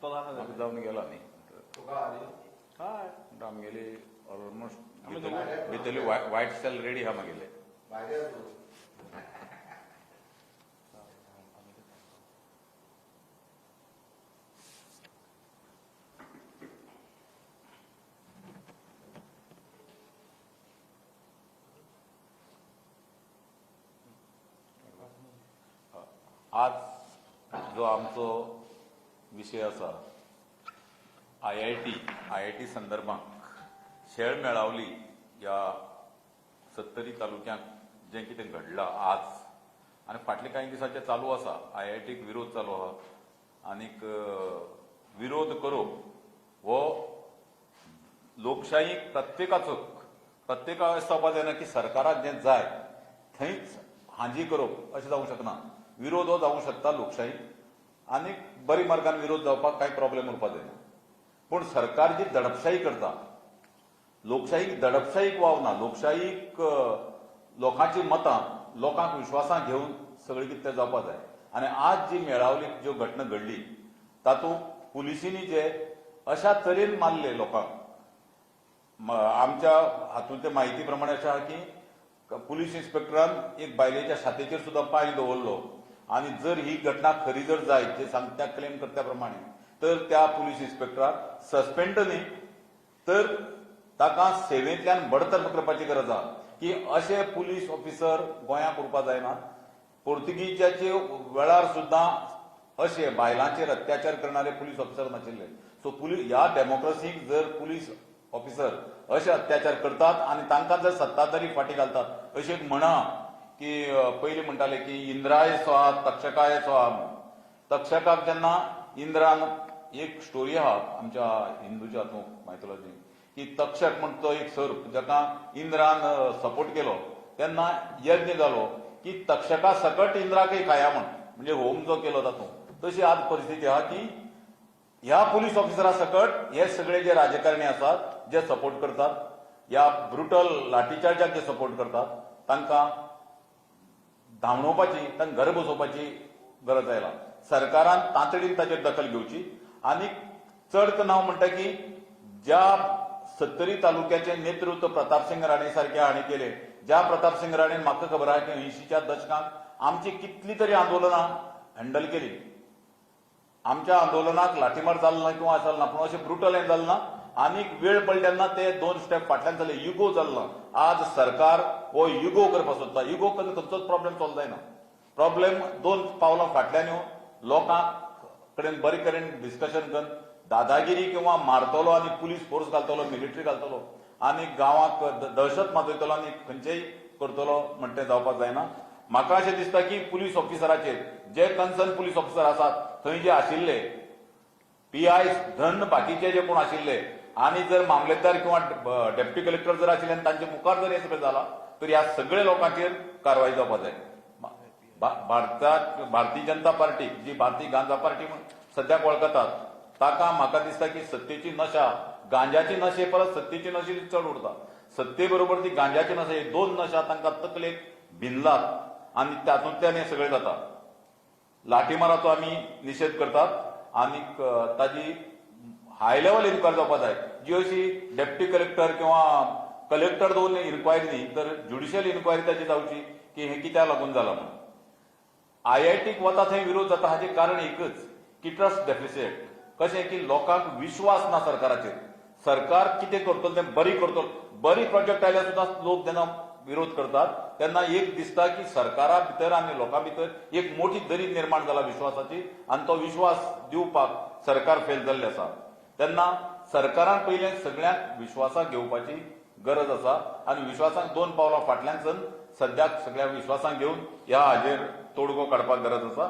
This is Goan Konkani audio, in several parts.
जावन गेला न्ही. तुका आनी हय. म्हणटा आमगेली ऑलमोस्ट भितरली वायट सेल रेडी आहा मागेले. भायले तूं. आज जो आमचो विशय आसा आय I T संदर्भात शेळ मेळावली ह्या सत्तरी तालुक्यांत जें कितें घडलां आज आनी फाटले कांय दिसांचे चालू आसा, आय आय टीक विरोध चालू आहा. आनीक विरोध करप हो लोकशाहीक प्रत्येकाचो प्रत्येका अशें जावपा जायना की सरकाराक जें जाय थंयच हांजी करप, अशें जावंक शकना. विरोध हो जावंक शकता लोकशाही आनी बरी मार्गान विरोध जावपाक कांय प्रॉब्लेम उरपा जायना. पूण सरकार जी दडपशाही करता, लोकशाहीक दडपशाहीक वाव ना. लोकशाहीक लोकांची मतां लोकांक विश्वासांत घेवन सगळें कितें तें जावपा जाय. आनी आज जी मेळावली ज्यो घटना घडली तातूंत पुलिसींनी जे अशा तरेन मारले लोकांक, आमच्या हातूंतले म्हायती प्रमाणे अशें आहा की पुलीस इन्स्पेक्टरान एक बायलेच्या छातेचेर सुद्दां पांय दवरलो. आनी जर ही घटना खरी जर जायत जे सांगता क्लेम करता प्रमाणे, तर त्या पुलीस इन्स्पेक्टराक सस्पेंड न्ही तर ताका सेवेंतल्यान बडतर्फ करपाची गरज आहा की अशे पुलीस ऑफिसर गोंयांत उरपा जायना. पोर्तुगीजाचे वेळार सुद्दां अशे बायलांचेर अत्याचार करणारे पुलीस ऑफिसर नाशिल्ले. सो पुलीस ह्या डेमोक्रेसीक जर पुलीस ऑफिसर अशे अत्याचार करतात आनी तांकां जर सत्ताधारी फाटी घालतात, अशी एक म्हणा की पयलीं म्हणटाले की इंद्राय स्वाहा तक्षकाय स्वाहा म्हणून. तक्षकाक जेन्ना इंद्रान, एक स्टोरी आहा आमच्या हिंदूच्या हातूंत मायथोलॉजी की तक्षक म्हण तो एक सर्प जाका इंद्रान सपोर्ट केलो, तेन्ना यज्ञ जालो की तक्षका सकट इंद्राकय खाया म्हण, म्हणजे होम जो केलो तातूंत. तशी आज परिस्थिती आहा की ह्या पुलीस ऑफिसरा सकट हे सगळे जे राजकारणी आसात जे सपोर्ट करतात, ह्या ब्रुटल लाठीचार्जाक जे सपोर्ट करतात, तांकां धांवडोवपाची, तांकां घर बसोवपाची गरज आयला. सरकारान तातडीन ताचेर दखल घेवची. आनी चड करून हांव म्हणटा की ज्या सत्तरी तालुक्याचें नेतृत्व प्रतापसिंग राणे सारक्या हांणी केलें, ज्या प्रतापसिंग राणेन म्हाका खबर आहा की 80च्या दशकांत आमची कितली तरी आंदोलनां हँडल केली. आमच्या आंदोलनाक लाठीमार जालो ना किंवा जालो ना, पूण अशें ब्रुटल हें जालें ना. आनीक वेळ पडली तेन्ना ते दोन स्टेप फाटल्यान जाले, युगो जालो ना. आज सरकार हो युगो करपाक सोदता. युगो करून खंयचोच प्रॉब्लेम सॉल्व जायना. प्रॉब्लेम दोन पावलां फाटल्यान येवन लोकां कडेन बरे कडेन डिस्कशन करून, दादागिरी किंवा मारतलो आनी पुलीस फोर्स घालतलो, मिलिटरी घालतलो आनी गांवाक दहशत माजयतलो आनी खंयचेय करतलो म्हण तें जावपाक जायना. म्हाका अशें दिसता की पुलीस ऑफिसराचेर जे कन्सर्न पुलीस ऑफिसर आसात, थंय जे आशिल्ले पीआय धन बाकीचे जे कोण आशिल्ले आनी जर मामलेदार किंवा डेप्युटी कलेक्टर जर आशिल्ले आनी तांचे मुखार जर हें सगळें जालां तर ह्या सगळ्या लोकांचेर कारवाय जावपाक जाय. भारताक भारतीय जनता पार्टी जी भारतीय गांजा पार्टी म्हूण सद्याक वळखतात, ताका म्हाका दिसता की सत्तेची नशा, गांजाची नशे परस सत्तेची नशे चड उरता. सत्ते बरोबर ती गांजाची नशा, हे दोन नशा तांकां तकलेक भिनलात आनी तातूंतल्यान हें सगळें जाता. लाठीमाराचो आमी निशेध करतात आनीक ताजी हाय लेवल इन्क्वायरी जावपाक जाय, जी अशी डेप्युटी कलेक्टर किंवा कलेक्टर दोन इन्क्वायरी न्ही तर ज्युडिशियल इन्क्वायरी ताजी जावची की हें कित्याक लागून जालां म्हणून. आयआयटीक वता थंय विरोध जाता हाचें कारण एकच की ट्रस्ट डेफिसिट. कशें की लोकांक विश्वास ना सरकाराचेर. सरकार कितें करतलो तें बरी करतलो. बरी प्रोजेक्ट आयल्यार सुद्दां लोक जेन्ना विरोध करतात तेन्ना एक दिसता की सरकारा भितर आनी लोकां भितर एक मोठी दरी निर्माण जाला विश्वासाची आनी तो विश्वास दिवपाक सरकार फेल जाल्लें आसा. तेन्ना सरकारान पयलें सगळ्यांक विश्वासाक घेवपाची गरज आसा आनी विश्वासाक दोन पावलां फाटल्यान सन सद्याक सगळ्या विश्वासाक घेवन ह्या हाजेर तोडगो काडपाक गरज आसा.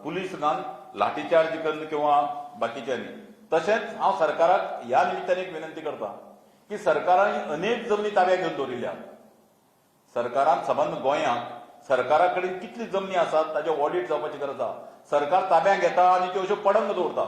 पुलीस घालून लाठीचार्ज करून किंवा बाकीच्यांनी. तशेंच हांव सरकाराक ह्या निमित्तान एक विनंती करता की सरकारान अनेक जमनी ताब्यात घेवन दवरिल्ल्या. सरकारान सबंद गोंयांत सरकारा कडेन कितली जमनी आसात ताजें ऑडिट जावपाची गरज आसा. सरकार ताब्यात घेता आनी त्यो अश्यो पडंग दवरता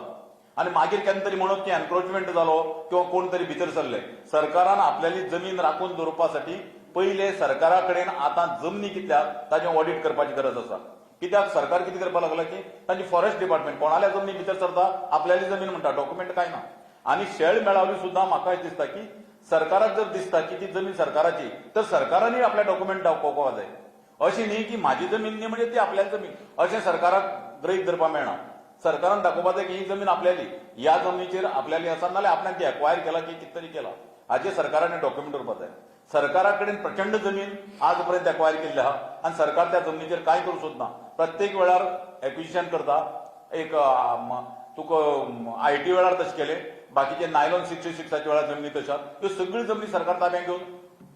आनी मागीर केन्ना तरी म्हणत की एनक्रोचमेंट जालो किंवा कोण तरी भितर सरले. सरकारान आपल्याली जमीन राखून दवरपा साठी पयले सरकारा कडेन आतां जमनी कितल्या ताजें ऑडिट करपाची गरज आसा. कित्याक सरकार कितें करपाक लागला की तांची फॉरेस्ट डिपार्टमेंट कोणाल्या जमनी भितर सरता, आपल्याली जमीन म्हणटा, डॉक्युमेंट काय ना. आनी शेळ मेळावली सुद्दां म्हाका अशें दिसता की सरकाराक जर दिसता की ती जमीन सरकाराची तर सरकारांनी आपले डॉक्युमेंट दाखोवपाक जाय. अशी न्ही की माझी जमीन न्ही म्हणजे ती आपल्याली जमीन अशें सरकाराक गृहीत धरपाक मेळना. सरकारान दाखोवपाक जाय की ही जमीन आपल्याली, ह्या जमनीचेर आपल्याली आसा, नाल्यार आपल्यान ती एक्वायर केला की कितें तरी केला, हाजे सरकारान डॉक्युमेंट दवरपाक जाय. सरकारा कडेन प्रचंड जमीन आज पर्यंत एक्वायर केल्ली आहा आनी सरकार त्या जमनीचेर कांय करूंक सोदना. प्रत्येक वेळार एक्विजिशन करता. एक तुका IT वेळार तशें केलें, बाकीचे नायलॉन 66च्या वेळार जमनी तश्या, ह्यो सगळ्यो जमनी सरकार ताब्यात घेवन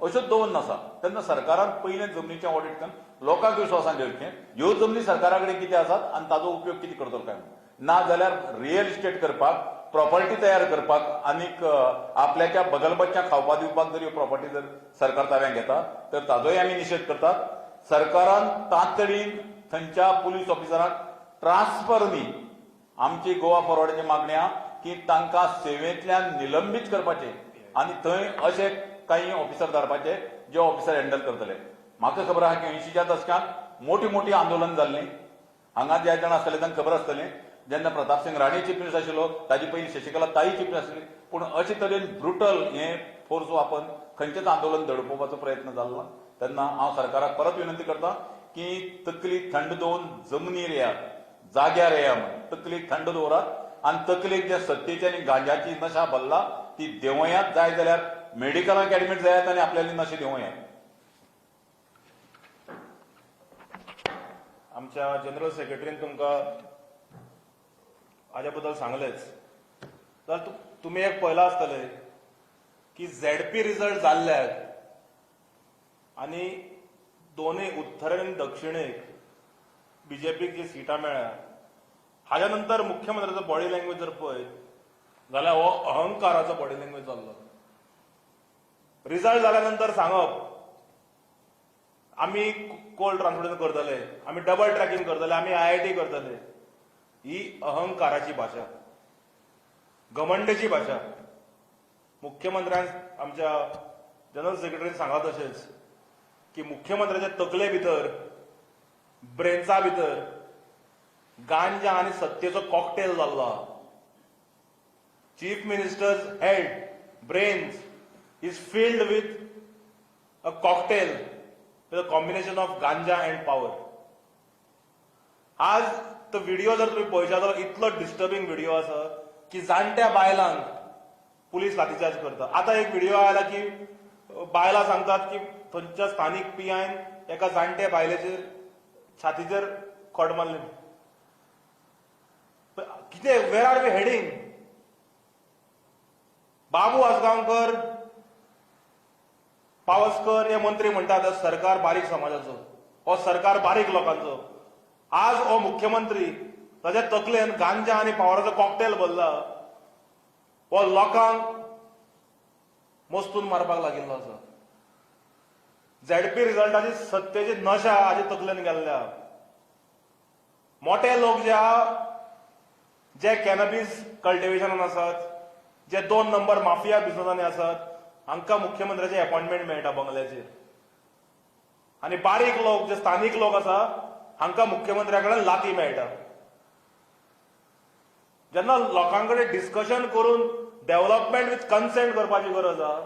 अश्योच दवरून आसा. तेन्ना सरकारान पयलें जमनीचें ऑडिट करून लोकांक विश्वासान घेवचें ह्यो जमनी सरकारा कडेन कितें आसात आनी ताजो उपयोग कितें करतलो काय म्हणून. ना जाल्यार रियल इस्टेट करपाक, प्रॉपर्टी तयार करपाक आनीक आपल्याच्या बगलबच्च्या खावपा दिवपाक जर ह्यो प्रॉपर्टी जर सरकार ताब्यात घेता तर ताजोय आमी निशेध करतात. सरकारान तातडीन थंयच्या पुलीस ऑफिसरांक ट्रान्सफर न्ही, आमची गोवा फॉरवर्डाची मागणी आहा की तांकां सेवेंतल्यान निलंबीत करपाचे आनी थंय अशे काही ऑफिसर धाडपाचे जे ऑफिसर हँडल करतले. म्हाका खबर आहा की 80च्या दशकांत मोठी मोठी आंदोलन जाल्लीं. हांगा जे जाण आसतले तांकां खबर आसतलें, जेन्ना प्रतापसिंग राणे चीफ मिनिस्टर आशिल्लो, ताजे पयलीं शशिकला ताई चीफ मिनिस्टर आशिल्ली, पूण अशे तरेन ब्रुटल हे फोर्स वापरून खंयचेच आंदोलन दडपोवपाचो प्रयत्न जालो ना. तेन्ना हांव सरकाराक परत विनंती करता की तकली थंड दवरून जमनीर येयात, जाग्यार येया म्हण तकली थंड दवरात आनी तकलेक जे सत्तेची आनी गांजाची नशा भरला ती देंवयात, जाय जाल्यार मेडिकलाक एडमीट जायात आनी आपल्याली नशे देंवयात. आमच्या जनरल सेक्रेटरीन तुमकां हाज्या बद्दल सांगलेच. जाल्यार तुमी एक पळयलां आसतलें की झेडपी रिजल्ट जाल्ल्याक आनी दोनूय उत्तरेक आनी दक्षिणेक बीजेपीक जी सिटां मेळ्ळ्या हाज्या नंतर मुख्यमंत्र्याचो बॉडी लँग्वेज जर पळयत जाल्यार हो अहंकाराचो बॉडी लँग्वेज जाल्लो. रिजल्ट जाल्या नंतर सांगप आमी कोल ट्रान्सपोर्टेशन करतले, आमी डबल ट्रॅकिंग करतले, आमी आयआयटी करतले, ही अहंकाराची भाशा, घमंडची भाशा. मुख्यमंत्र्यान आमच्या जनरल सेक्रेटरीन सांगला तशेंच की मुख्यमंत्र्याच्या तकले भितर, ब्रेन्सा भितर गांजा आनी सत्तेचो कॉकटेल जाल्लो आहा. Chief minister's head, brains is filled with a cocktail with a combination of ganja and power. आज तो व्हिडिओ जर तुम्ही पळयशात जाल्यार इतलो डिस्टर्बिंग व्हिडिओ आसा की जाणट्या बायलांक पुलीस लाठीचार्ज करता. आता एक व्हिडिओ आयला की बायलां सांगतात की थंयच्या स्थानीक पीआयन एका जाणट्या बायलेचेर छातीचेर खोट मारली. कितें, where are we heading? Babu Ajgaonkar, Pawaskar हे मंत्री म्हणटात सरकार बारीक समाजाचो, हो सरकार बारीक लोकांचो. आज हो मुख्यमंत्री ताच्या तकलेन गांजा आनी पावराचो कॉकटेल भरला, हो लोकांक मस्तून मारपाक लागिल्लो आसा. झेडपी रिजल्टाची सत्तेची नशा हाजे तकलेन गेल्ल्या. मोठे लोक जे आहा, जे कॅनबीस कल्टिवेशनान आसात, जे 2 नंबर माफिया बिझनसांनी आसात, हांकां मुख्यमंत्र्याचे अपॉइंटमेंट मेळटा बंगल्याचेर. आनी बारीक लोक जे स्थानीक लोक आसा हांकां मुख्यमंत्र्या कडेन लाती मेळटा. जेन्ना लोकां कडेन डिस्कशन करून डेव्हलपमेंट विथ कन्सेंट करपाची गरज आहा,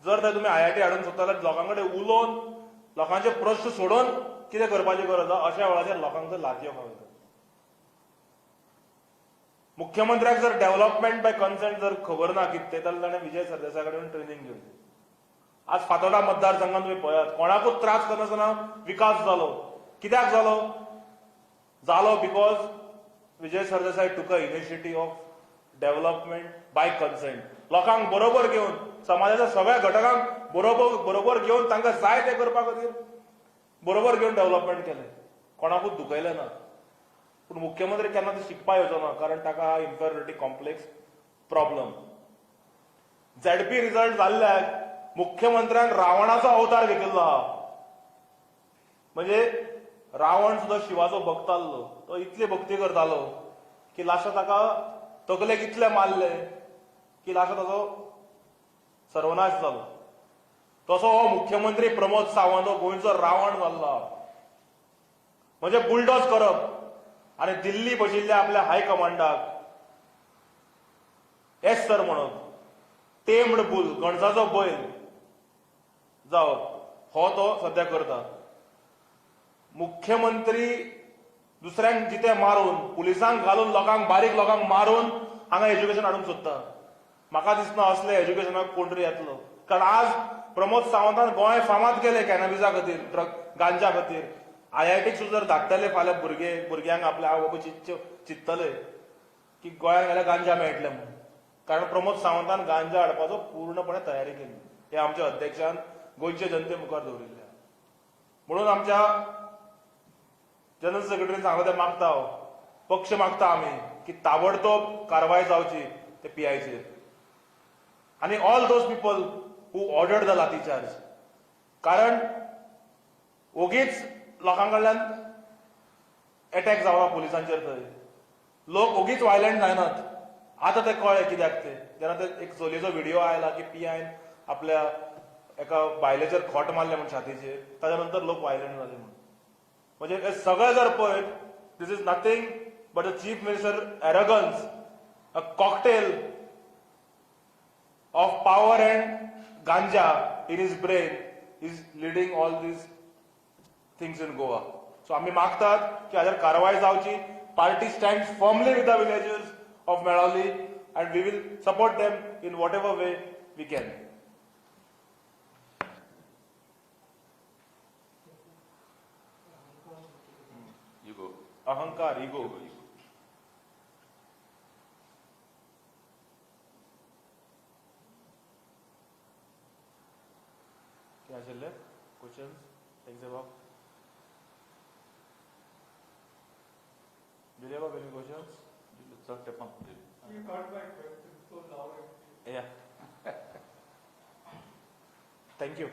जर तर तुमी आयआयटी हाडूंक सोदता जाल्यार लोकां कडेन उलोवन लोकांचे प्रश्न सोडोवन कितें करपाची गरज आहा, अशा वेळाचेर लोकांक लातयो खावयतात. मुख्यमंत्र्याक जर डेव्हलपमेंट बाय कन्सेंट जर खबर ना कितें तें, जाल्यार ताणें विजय सरदेसाय कडेन ट्रेनिंग घेवची. आज फातोर्डा मतदारसंघात तुमी पळयात, कोणाकूच त्रास करनासतना विकास जालो. कित्याक जालो? जालो because Vijay Sardesai took a initiative of development by consent. लोकांक बरोबर घेवन, समाजाच्या सगळ्या घटकांक बरोबर बरोबर घेवन, तांकां जाय तें करपा खातीर बरोबर घेवन डेव्हलपमेंट केलें, कोणाकूच दुखयलें ना. पूण मुख्यमंत्री केन्ना ते शिकपा येवचो ना, कारण ताका inferiority complex problem. ZP result जाल्ल्याक मुख्यमंत्र्यान रावणाचो अवतार घेतिल्लो आहा. म्हणजे रावण सुद्दां शिवाचो भक्त आसलो, तो इतली भक्ती करतालो की लास्टाक ताका तकलेक इतले मारले की लास्टाक ताचो सर्वनाश जालो. तसो हो मुख्यमंत्री प्रमोद सावंत हो गोंयचो रावण जाल्लो आहा. म्हणजे बुलडॉज करप आनी दिल्ली बशिल्ल्या आपल्या हायकमांडाक येस सर म्हणप, टेम्ड बुल, गणसाचो बैल जावप हो तो सध्या करता. मुख्यमंत्री दुसऱ्यांक जिते मारून, पुलिसांक घालून, लोकांक, बारीक लोकांक मारून हांगा एज्युकेशन हाडूंक सोदता. म्हाका दिसना असले एज्युकेशनाक कोण तरी येतलो. कारण आज प्रमोद सावंतान गोंय फामाद केलें कॅनबिसा खातीर, ड्रग गांजा खातीर. आयआयटीक सुद्दां जर धाडटले फाल्यां भुरग्यांक आपल्या आवय बापूय चिंततले की गोंयांत गेल्यार गांजा मेळटलें म्हणून. कारण प्रमोद सावंतान गांजा हाडपाचो पूर्णपणे तयारी केली, हे आमच्या अध्यक्षान गोंयचे जनते मुखार दवरिल्लें. म्हणून आमच्या जनरल सेक्रेटरीन सांगला तें मागता हांव, पक्ष मागता आमी की ताबडतोब कारवाय जावची ते पीआयचेर आनी all those people who ordered the lathi charge. कारण ओगीच लोकां कडल्यान एटॅक जावना पुलिसांचेर, थंय लोक ओगीच वायलंट जायनात. आतां ते कळ्ळें कित्याक ते, जेन्ना ते एक चलयेचो व्हिडिओ आयला की पीआयन आपल्या एका बायलेचेर खोट मारले म्हूण छातीचेर, ताच्या नंतर लोक वायलंट जाले म्हूण. म्हणजे हे सगळें जर पळयत, this is nothing but a chief minister arrogance, a cocktail of power and ganja in his brain is leading all these things in Goa. So आम्ही मागतात की हाजेर कारवाय जावची. Party stand firmly with the villagers of Melauli and we will support them in whatever way we can. Ego. अहंकार, इगो. इगो. कितें आशिल्ले क्वेश्चन्स तेंचे बाब दिले बाब एनी क्वेश्चन्स? चल ते पण. You got my question so loud and clear. Yeah. Thank you.